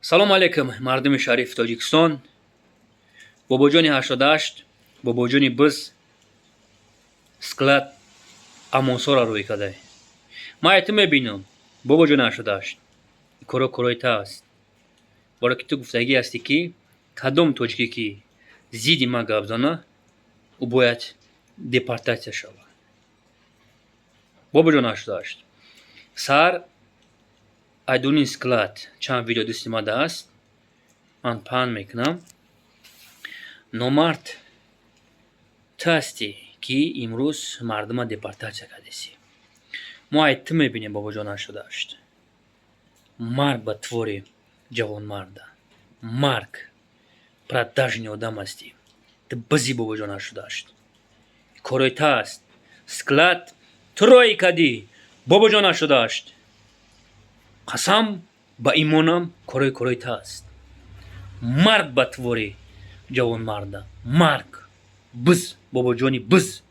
Салому алейкум, мардуми шарифи Тоҷикистон. Бобоҷони 88, бобоҷони биз, склад амонсора рӯй кадай. Ман айту мебинам, бобоҷони 88, коро корои та аст. Барое ки ту гуфтагӣ ҳастӣ, ки кадом тоҷике, ки зидди ман гап зана, ӯ бояд депортатсия шавад. Бобоҷон 88, сар айдуни склад чанд видео дасти мада аст, ман паҳн мекунам. Номард ту ҳастӣ, ки имрӯз мардума депортатсия кардесӣ. Мо ай ту мебинем, бобоҷон 88. Марг ба твори ҷавонмарда, марг! Продажный одам ҳастӣ ту, бизи. Бобоҷон 88, корои та аст. Склад ту роӣ кардӣ, бобоҷон 88. Қасам ба имонам, корои корои та аст. Марг ба твори ҷавонмарда, марг! Биз, бобоҷони биз.